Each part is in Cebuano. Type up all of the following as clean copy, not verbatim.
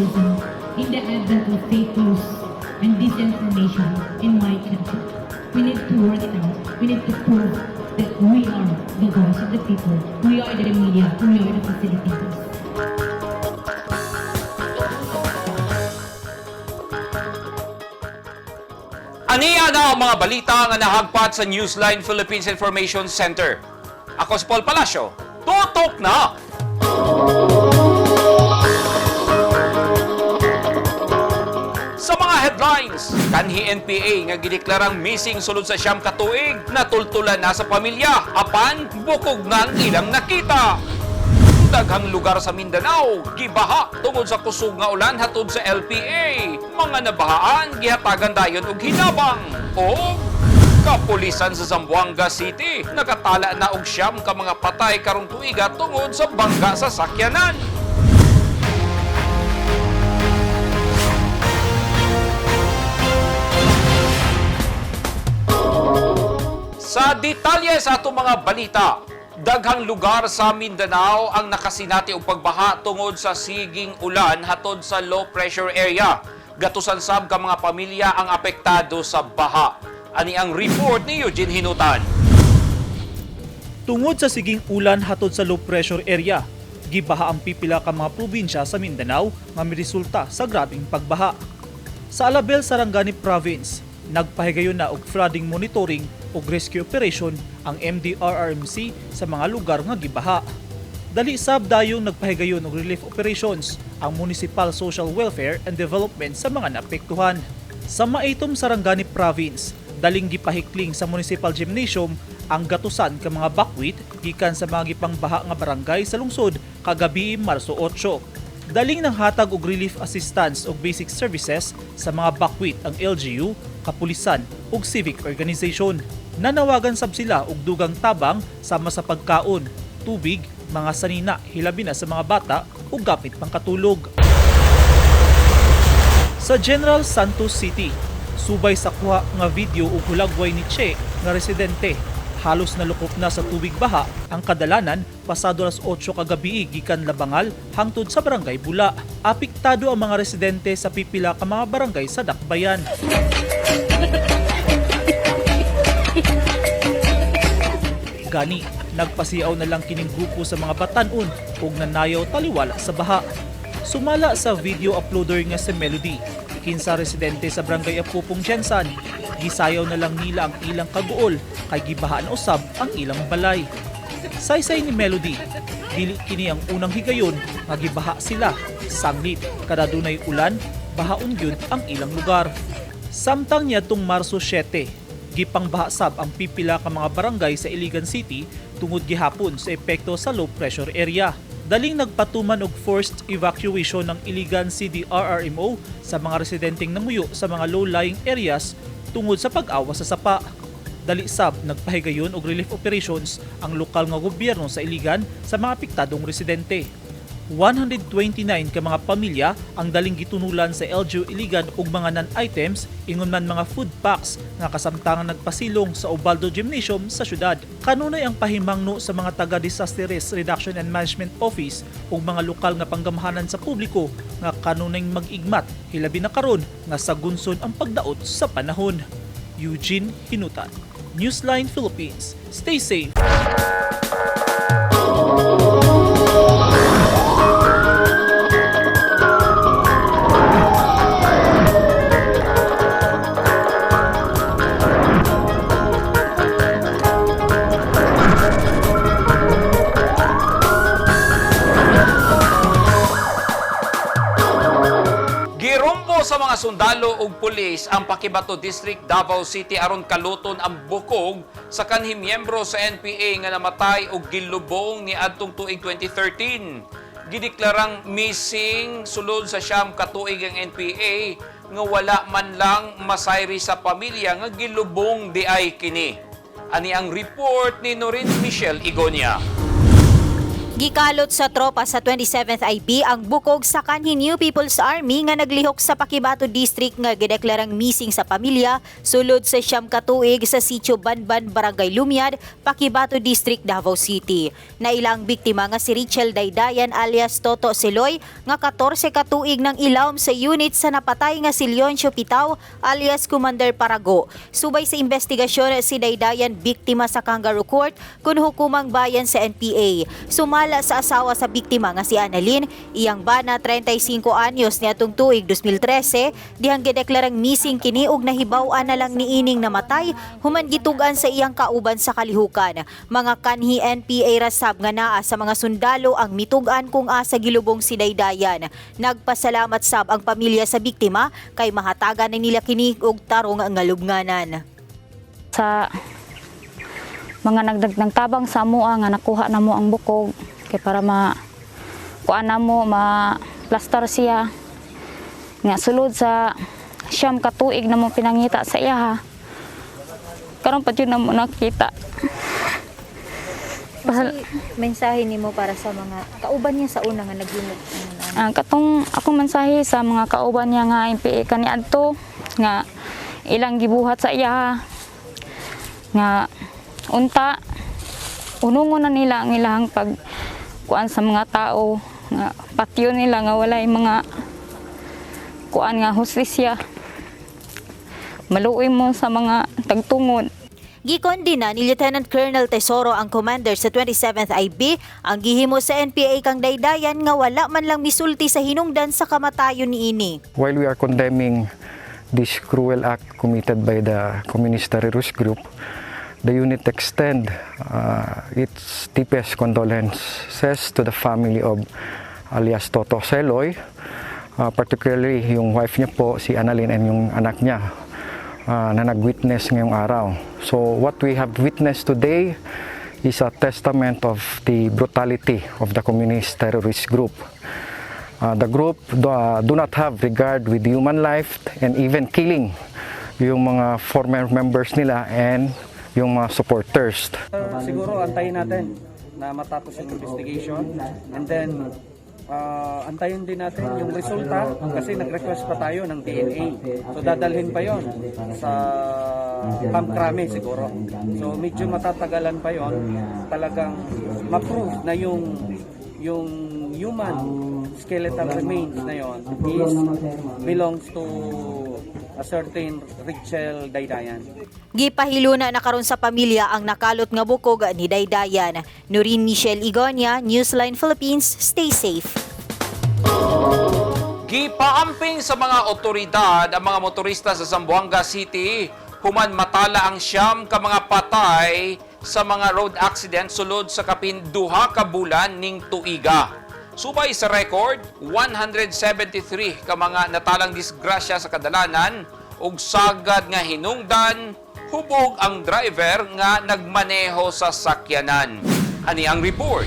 journalism in the advent of fake news and disinformation in my country. We need to work it out. We need to prove that we are the voice of the people. We are the media. We are the facilitators. Aniya na ang mga balita nga nahagpat sa Newsline Philippines Information Center. Ako si Paul Palacio. Tutok na! Sa mga headlines, kanhi NPA nga gideklarang missing sulod sa 9 ka tuig, natultulan na sa pamilya, apan bukog na ang ilang nakita. Daghang lugar sa Mindanao gibaha tungod sa kusog nga ulan hatod sa LPA. Mga nabahaan gihatagan dayon og hinabang. O kapulisan sa Zamboanga City nakatala na og 9 ka mga patay karong tuiga tungod sa bangga sa sakyanan. Sa detalye sa atong mga balita, daghang lugar sa Mindanao ang nakasinati og pagbaha tungod sa siging ulan hatod sa low pressure area. Gatusan sab ka mga pamilya ang apektado sa baha. Ani ang report ni Eugene Hinutan. Tungod sa siging ulan hatod sa low pressure area, gibaha ang pipila ka mga probinsya sa Mindanao nga miresulta sa grabeng pagbaha. Sa Alabel, Sarangani Province, nagpahigayon na og flooding monitoring ug rescue operation ang MDRRMC sa mga lugar nga gibaha. Dali sab dayong nagpahigayon og relief operations ang Municipal Social Welfare and Development sa mga naapektuhan. Sa Maitum, Sarangani Province, daling gipahikling sa Municipal Gymnasium ang gatusan ka mga bakwit gikan sa mga gipangbaha nga barangay sa lungsod kagabi Marso 8. Daling nanghatag og relief assistance ug basic services sa mga bakwit ang LGU, kapulisan ug civic organization. Nanawagan sab sila og dugang tabang sama sa pagkaon, tubig, mga sanina hilabi na sa mga bata ug gamit pangkatulog. Sa General Santos City, subay sa kuha nga video ug hulagway ni Che nga residente, halos nalukop na sa tubig baha ang kadalanan pasado alas 8 kagabi gikan Labangal hangtod sa Barangay Bula. Apektado ang mga residente sa pipila ka mga barangay sa Dakbayan. Gani, nagpasiaw na lang kining grupo sa mga batanon ug nanayaw taliwala sa baha. Sumala sa video uploader nga si Melody, kinsa residente sa Barangay Apupong Jensan, gisayaw na lang nila ang ilang kaguol kay gibahaan usab ang ilang balay. Saysay ni Melody, dili kini ang unang higayon nga gibaha sila. Sanglit kada dunay ulan, bahaon gyud ang ilang lugar. Samtang niadtong Marso 7, gipangbaha sab ang pipila ka mga barangay sa Iligan City tungod gihapon sa epekto sa low pressure area. Daling nagpatuman og forced evacuation ng Iligan CDRRMO sa mga residenteng namuyo sa mga low-lying areas tungod sa pag-awas sa sapa. Dali sab nagpahigayon og relief operations ang lokal nga gobyerno sa Iligan sa mga apektadong residente. 129 ka mga pamilya ang daling gitunulan sa LGU Iligan og mga non-items ingon man mga food packs nga kasamtangan nagpasilong sa Ubaldo Gymnasium sa syudad. Kanunay ang pahimangno sa mga taga Disaster Risk Reduction and Management Office ug mga lokal nga panggamhanan sa publiko nga kanunay mag-igmat hilabi na karon nga sagunson ang pagdaot sa panahon. Eugene Hinutan, Newsline Philippines. Stay safe. Girumbo sa mga sundalo ug pulis ang Paquibato District, Davao City aron kaluton ang bukog sa kanhi miyembro sa NPA nga namatay og gilubong ni adtong tuig 2013. Gideklarang missing sulod sa 9 ka tuig ang NPA nga wala man lang masayri sa pamilya nga gilubong di ay kini. Ani ang report ni Norin Michelle Igonia. Gikalot sa tropa sa 27th IB ang bukog sa kanhi New People's Army nga naglihok sa Paquibato District nga gideklarang missing sa pamilya sulod sa 9 ka tuig sa Sitio Banban, Barangay Lumiad, Paquibato District, Davao City. Nailang biktima nga si Richel Daydayan alias Toto Seloy nga 14 ka tuig nang ilawom sa unit sa napatay nga si Leoncio Pitao alias Commander Parago. Subay sa investigasyon, si Daydayan biktima sa kangaroo court kun hukumang bayan sa NPA. Sumala sa asawa sa biktima nga si Annalyn, iyang bana 35 anyos niadtong tuig 2013, dihang gideklarang missing kini og nahibaw-an na lang niining namatay human gitug-an sa iyang kauban sa kalihukan. Mga kanhi NPA ra sab nga naa sa mga sundalo ang mitug-an kung asa gilubong si Daydayan. Nagpasalamat sab ang pamilya sa biktima kay mahatagan na nila kini og tarong nga lubnganan. Sa mga nagtabang sa amoa nga nakuha na mo ang bukog kay para ma kuan na mo, ma plastar siya nga sulod sa 9 ka tuig na mo pinangita sa iya ha, karon pa jud na mo nakita. Mensahe nimo para sa mga kauban niya sa una nga naghimo? Ang katong akong mensahe sa mga kauban niya nga MPA kaniadto nga ilang gibuhat sa iya nga unta unungon na nila ang ilang pag kuan sa mga tao nga patyon nila nga walay mga kuan nga hustisya, maluoy mo sa mga tagtungod. Gikondena ni Lieutenant Colonel Tesoro, ang commander sa 27th IB, ang gihimo sa NPA kang Daydayan nga wala man lang misulti sa hinungdan sa kamatayon niini. While we are condemning this cruel act committed by the communist terrorist group, the unit extend its deepest condolences to the family of alias Toto Seloy, particularly yung wife niya po, si Annalyn, and yung anak niya na nag-witness ngayong araw. So what we have witnessed today is a testament of the brutality of the communist terrorist group. The group do not have regard with human life and even killing yung mga former members nila and yung mga supporters. Siguro antayin natin na matapos yung investigation and then antayin din natin yung resulta kasi nag-request pa tayo ng DNA. So dadalhin pa yon sa Camp Crame siguro. So medyo matatagalan pa yon, talagang ma-prove na yung human skeletal remains na yon is belongs to a certain Richel Daydayan. Gipahiluna na karon sa pamilya ang nakalot nga bukog ni Daydayan. Noreen Michelle Igonia, Newsline Philippines, stay safe. Gipaamping sa mga otoridad ang mga motorista sa Zamboanga City human matala ang 9 ka mga patay sa mga road accident sulod sa kapin 2 ka bulan ning tuiga. Subay sa record, 173 ka mga natalang disgrasya sa kadalanan ug sagad nga hinungdan, hubog ang driver nga nagmaneho sa sakyanan. Ani ang report.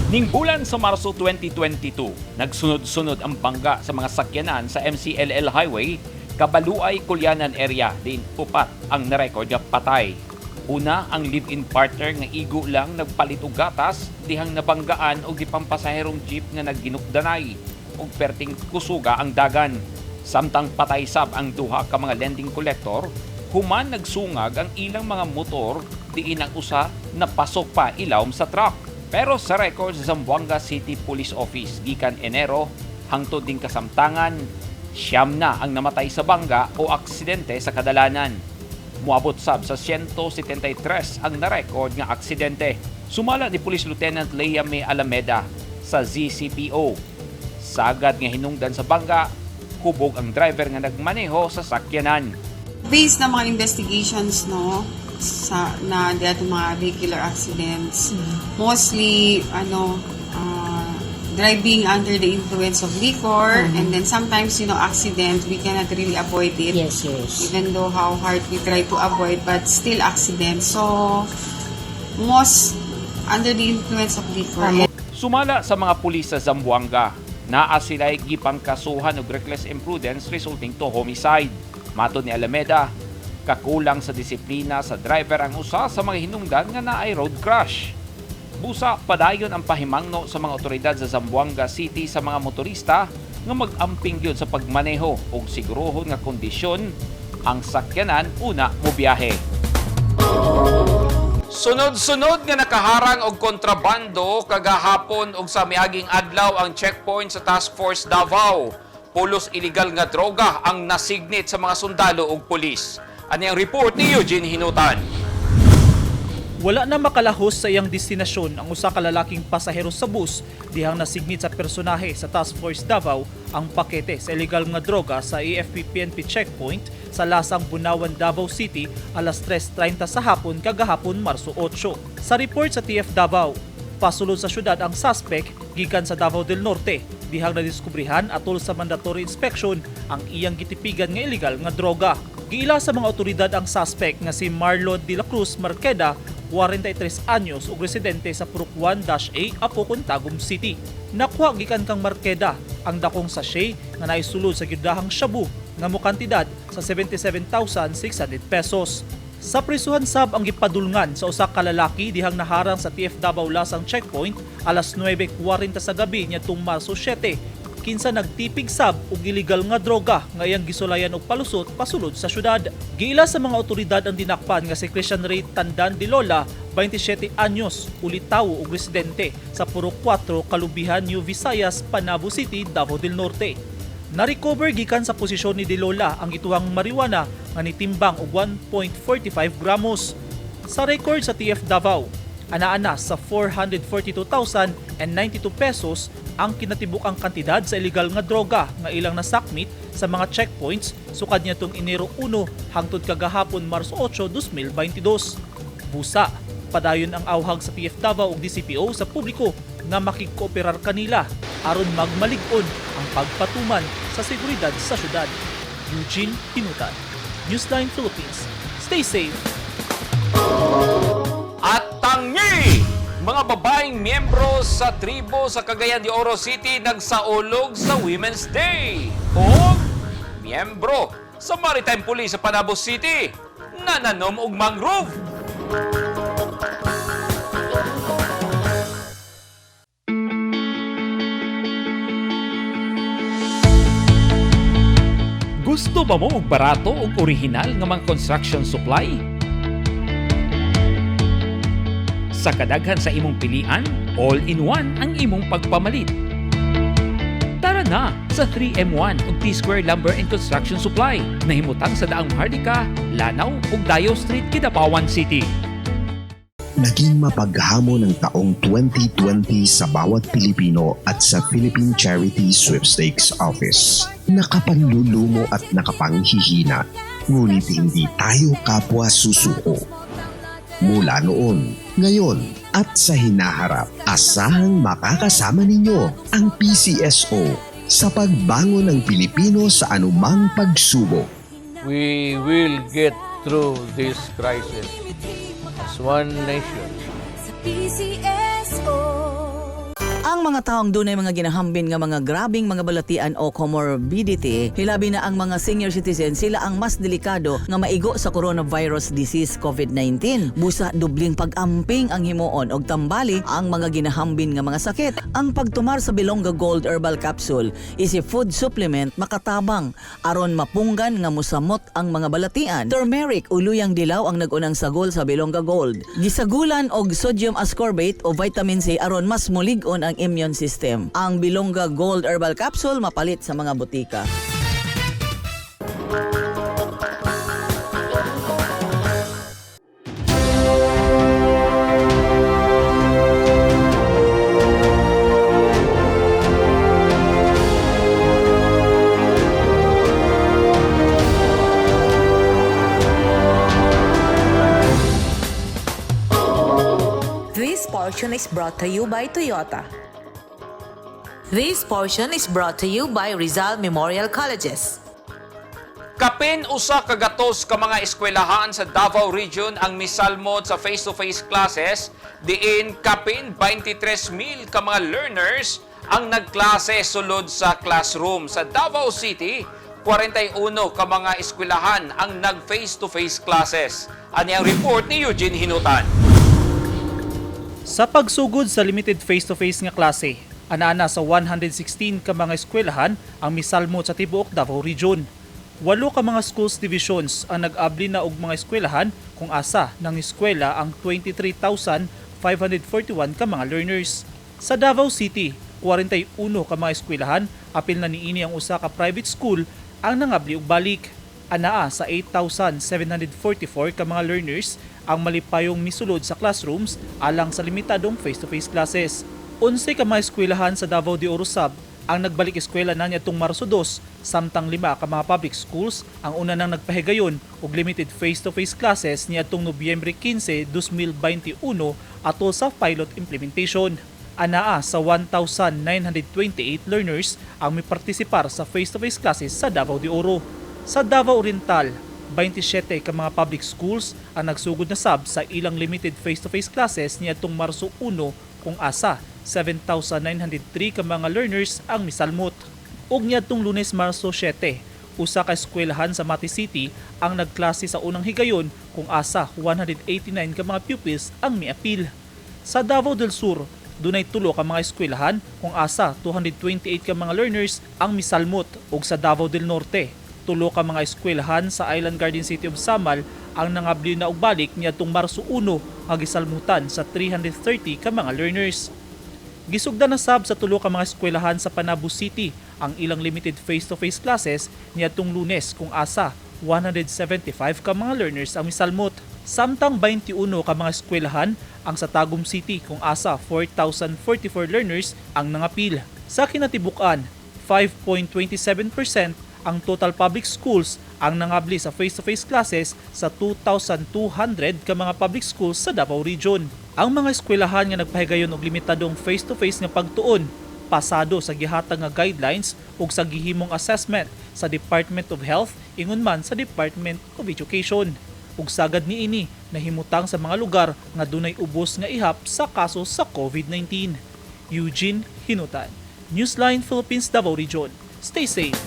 Ning bulan sa Marso 2022, nagsunod-sunod ang bangga sa mga sakyanan sa MCLL Highway, Kabaluay, Culianan area, din upat ang narekord nga patay. Una, ang live-in partner nga igo lang nagpalit og gatas dihang nabanggaan og gipampasaherong jeep nga nagginukdanay ug perting kusuga ang dagan. Samtang patay sab ang duha ka mga lending collector human nagsungag ang ilang mga motor diin ang usa napasok pa ilawom sa truck. Pero sa record sa Zamboanga City Police Office gikan Enero hangtod ding kasamtangan, 9 na ang namatay sa bangga o aksidente sa kadalanan. Muabot sab sa 173 ang narekord nga aksidente. Sumala ni Police Lieutenant Leia May Alameda sa ZCPO, sagad nga hinungdan sa bangga, hubog ang driver nga nagmaneho sa sakyanan. Based na mga investigations, no, sa na di ato mga vehicular accidents, mostly ano, driving under the influence of liquor, and then sometimes accident, we cannot really avoid it even though how hard we try to avoid, but still accident. So most under the influence of liquor. Sumala sa mga pulis sa Zamboanga, naa sila'y gipangkasuhan og reckless imprudence resulting to homicide. Matod ni Alameda, kakulang sa disiplina sa driver ang usa sa mga hinungdan nga naay road crash. Busa, padayon ang pahimangno sa mga otoridad sa Zamboanga City sa mga motorista nga mag-amping gyud sa pagmaneho og sigurohon nga kondisyon ang sakyanan una mobiyahe. Sunod-sunod nga nakaharang og kontrabando kagahapon og sa miaging adlaw ang checkpoint sa Task Force Davao. Pulos illegal nga droga ang nasignit sa mga sundalo ug pulis. Ani ang report ni Eugene Hinutan. Wala na makalahos sa iyang destinasyon ang usa ka lalaking pasahero sa bus dihang nasignit sa personahe sa Task Force Davao ang pakete sa ilegal nga droga sa AFP-PNP checkpoint sa Lasang, Bunawan, Davao City alas 3:30 sa hapon kagahapon, Marso 8. Sa report sa TF Davao, pasulod sa syudad ang suspect gikan sa Davao del Norte dihang nadiskubrihan atol sa mandatory inspection ang iyang gitipigan nga ilegal nga droga. Giila sa mga otoridad ang suspect nga si Marlon de la Cruz Marqueda, 43 anyos ug residente sa Purok 1-A, Apokon, Tagum City. Nakuha gikan kang Marqueda ang dakong sachet nga naisulod sa gidahang shabu nga mokantidad sa 77,600 pesos. Sa prisuhan sab ang gipadulngan sa usa ka lalaki dihang naharang sa TF Davao Lasang checkpoint alas 9:40 sa gabi niadtong Marso 7, kinsa nagtipig sab og illegal nga droga nga iyang gisulayan og palusot pasulod sa syudad. Giila sa mga otoridad ang dinakpan nga si Christian Ray Tandan de Lola, 27 anyos, ulitawo og residente sa Purok 4, Kalubihan, New Visayas, Panabo City, Davao del Norte. Na-recover gikan sa posisyon ni De Lola ang ituhang marijuana nga nitimbang og 1.45 gramos. Sa record sa TF Davao, ana-ana sa 442,092 pesos ang kinatibuk-ang kantidad sa ilegal nga droga nga ilang nasakmit sa mga checkpoints sukad niadtong Enero 1 hangtod kagahapon, Marso 8, 2022. Busa, padayon ang awhag sa TF Davao ug DCPO sa publiko nga makigkooperar kanila aron magmalig-on ang pagpatuman sa seguridad sa syudad. Eugene Pinutan, Newsline Philippines. Stay safe. At tangi! Mga babaeng miyembro sa tribo sa Cagayan de Oro City nagsaulog sa Women's Day. O miyembro sa Maritime Police sa Panabo City nananom og mangrove. Gusto ba mo og barato ug orihinal nga mga construction supply? Sa kadaghan sa imong pilian, all-in-one ang imong pagpamalit. Tara na sa 3M1 ug T-Square Lumber and Construction Supply nahimutang sa Daang Maharlika, Lanao ug Dayo Street, Kidapawan City. Naging mapaghamon ang taong 2020 sa bawat Pilipino at sa Philippine Charity Sweepstakes Office. Nakapanlulumo at nakapanghihina, ngunit hindi tayo kapwa susuko. Mula noon, ngayon at sa hinaharap, asahang makakasama ninyo ang PCSO sa pagbangon ng Pilipino sa anumang pagsubok. We will get through this crisis as one nation. Ang mga taong dunay mga ginahambin nga mga grabing mga balatian o comorbidity, hilabi na ang mga senior citizen, sila ang mas delikado nga maigo sa coronavirus disease COVID-19. Busa dubling pag-amping ang himuon og tambali ang mga ginahambin nga mga sakit. Ang pagtumar sa Bilongga Gold Herbal Capsule is a food supplement makatabang aron mapunggan nga musamot ang mga balatian. Turmeric o luyang dilaw ang nag-unang sagol sa Bilongga Gold. Gisagulan og sodium ascorbate o vitamin C aron mas mulig-on ang immune system. Ang Bilongga Gold Herbal Capsule mapalit sa mga botika. This portion is brought to you by Toyota. This portion is brought to you by Rizal Memorial Colleges. Kapin 100 ka mga eskwelahan sa Davao Region ang misalmot sa face-to-face classes, diin kapin 23,000 ka mga learners ang nagklase sulod sa classroom. Sa Davao City, 41 ka mga eskwelahan ang nag face-to-face classes. Ani ang report ni Eugene Hinutan. Sa pagsugod sa limited face-to-face nga klase, ana-ana sa 116 ka mga eskwelahan ang misalmot sa tibuok Davao Region. Walo ka mga schools divisions ang nag-abli na og mga eskwelahan kung asa ng eskwela ang 23,541 ka mga learners. Sa Davao City, 41 ka mga eskwelahan, apil na niini ang usa ka private school, ang nangabli og balik. Anaa sa 8,744 ka mga learners ang malipayong misulod sa classrooms alang sa limitadong face-to-face classes. 11 ka mga eskwelahan sa Davao de Oro sab ang nagbalik eskwela na niadtong Marso 2, samtang lima ka mga public schools ang una nang nagpahigayon og limited face-to-face classes niadtong Nobyembre 15, 2021 atol sa pilot implementation. Anaa sa 1,928 learners ang mipartisipar sa face-to-face classes sa Davao de Oro. Sa Davao Oriental, 27 ka mga public schools ang nagsugod na sab sa ilang limited face-to-face classes niadtong Marso 1 kung asa 7,903 ka mga learners ang misalmot. Ug niadtong Lunes, Marso 7, usa ka eskwelahan sa Mati City ang nagklase sa unang higayon kung asa 189 ka mga pupils ang miapil. Sa Davao del Sur, dunay tulo ka mga eskwelahan kung asa 228 ka mga learners ang misalmot, ug sa Davao del Norte, tulo ka mga eskwelahan sa Island Garden City of Samal ang nangabli na og balik niadtong Marso 1 nga gisalmutan sa 330 ka mga learners. Gisugdan na sab sa tulo ka mga eskwelahan sa Panabo City ang ilang limited face-to-face classes niadtong Lunes kung asa 175 ka mga learners ang misalmot. Samtang 21 ka mga eskwelahan ang sa Tagum City kung asa 4,044 learners ang nangapil. Sa kinatibuk-an, 5.27% ang total public schools ang nangabli sa face-to-face classes sa 2,200 ka mga public schools sa Davao Region. Ang mga eskwelahan nga nagpahigayon og limitadong face-to-face nga pagtuon pasado sa gihatag nga guidelines ug sa gihimong assessment sa Department of Health ingon man sa Department of Education. Ug sagad niini nahimutang sa mga lugar nga dunay ubos nga ihap sa kaso sa COVID-19. Eugene Hinutan, Newsline Philippines, Davao Region. Stay safe.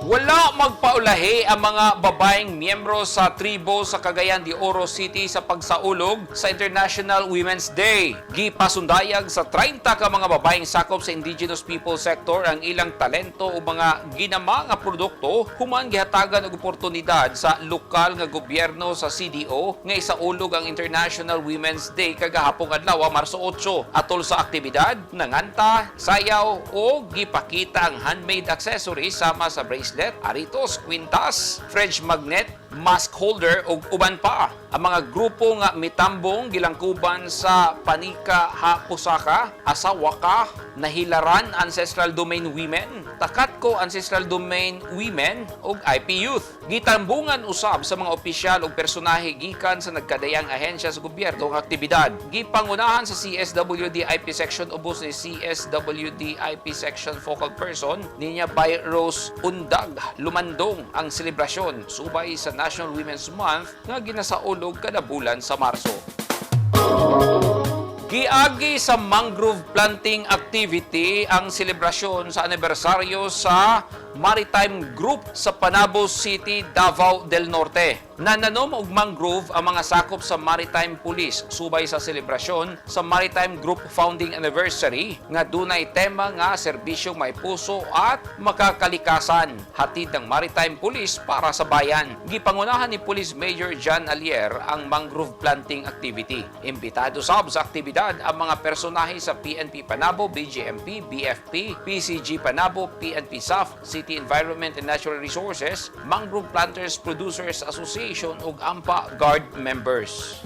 Wala magpaulahi ang mga babaeng miyembro sa tribo sa Cagayan de Oro City sa pagsaulog sa International Women's Day. Gipasundayag sa 30 ka mga babaeng sakop sa indigenous people sector ang ilang talento o mga ginama nga produkto human gihatagan og oportunidad sa lokal nga gobyerno sa CDO nga isaulog ang International Women's Day kagahapong adlaw, Marso 8. Atol sa aktibidad, nanganta, sayaw o gipakita ang handmade accessories sama sa bracelet, aritos, kwintas, fridge magnet, mask holder ug uban pa. Ang mga grupo nga mitambong gilangkuban sa Panika Ha Pusaka, Asawaka, Nahilaran Ancestral Domain Women, Takatko Ancestral Domain Women ug IP Youth. Gitambungan usab sa mga opisyal ug personahe gikan sa nagkadayang ahensya sa gobyerno ang aktibidad. Gipangunahan sa CSWD IP Section ubos ni CSWD IP Section Focal Person ninya by Rose Undag Lumandong ang selebrasyon subay sa National Women's Month nga ginasaulog kada bulan sa Marso. Giagi sa mangrove planting activity ang selebrasyon sa anibersaryo sa Maritime Group sa Panabo City, Davao del Norte. Nananom og mangrove ang mga sakop sa Maritime Police subay sa selebrasyon sa Maritime Group Founding Anniversary nga dunay tema nga serbisyong may puso at makakalikasan, hatid ng Maritime Police para sa bayan. Gipangunahan ni Police Major John Alier ang mangrove planting activity. Imbitado sab sa aktibidad ang mga personahe sa PNP Panabo, BJMP, BFP, PCG Panabo, PNP SAF, City Environment and Natural Resources, Mangrove Planters Producers Association ug AMPA Guard members.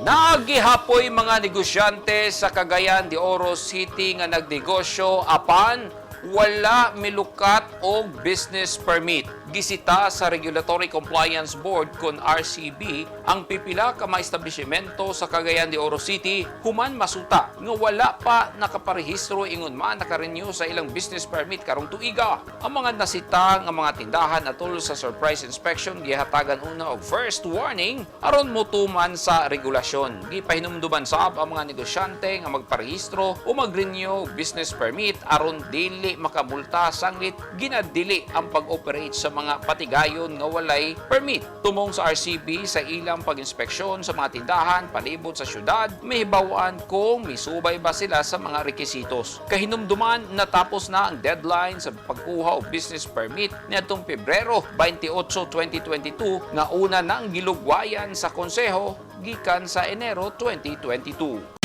Nagihapoy mga negosyante sa Cagayan de Oro City nga nagnegosyo apan wala milukat og business permit. Gisita sa Regulatory Compliance Board kon RCB ang pipila ka mga establishmento sa Cagayan de Oro City human masuta nga wala pa nakaparehistro ingon man naka-renew sa ilang business permit karong tuiga. Ang mga nasita nga mga tindahan atol sa surprise inspection gihatagan una og first warning aron motuman sa regulasyon. Gipahinumduman sab ang mga negosyante nga magparehistro o mag-renew og business permit aron dili makamulta sanglit ginadili ang pag-operate sa mga mga patigayon nga walay permit. Tumong sa RCB sa ilang pag-inspeksyon sa mga tindahan palibot sa syudad, mahibaw-an kung misubay ba sila sa mga rekisitos. Kahinumduman, natapos na ang deadline sa pagkuha og business permit niadtong Pebrero 28, 2022 nga una nang gilugwayan sa konseho gikan sa Enero 2022.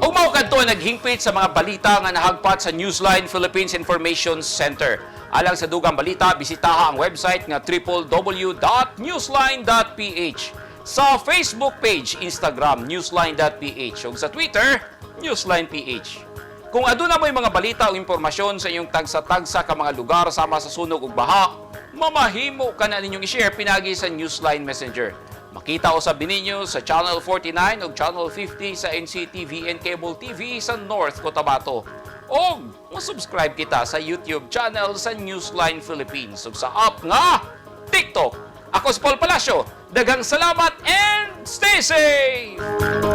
Ug mao kadto ang naghingpit sa mga balita nga nahagpat sa Newsline Philippines Information Center. Alang sa dugang balita, bisitaha ang website nga www.newsline.ph. Sa Facebook page, Instagram, newsline.ph ug sa Twitter, newsline.ph. Kung aduna mo'y mga balita o impormasyon sa inyong tagsa-tagsa ka mga lugar sama sa sunog ug baha, mamahimo ka na ninyong i-share pinagi sa Newsline Messenger. Makita usab ninyo sa Channel 49 ug Channel 50 sa NCTV and Cable TV sa North Cotabato. Og mo-subscribe kita sa YouTube channel sa Newsline Philippines ug sa app nga TikTok. Ako si Paul Palacio. Daghang salamat and stay safe!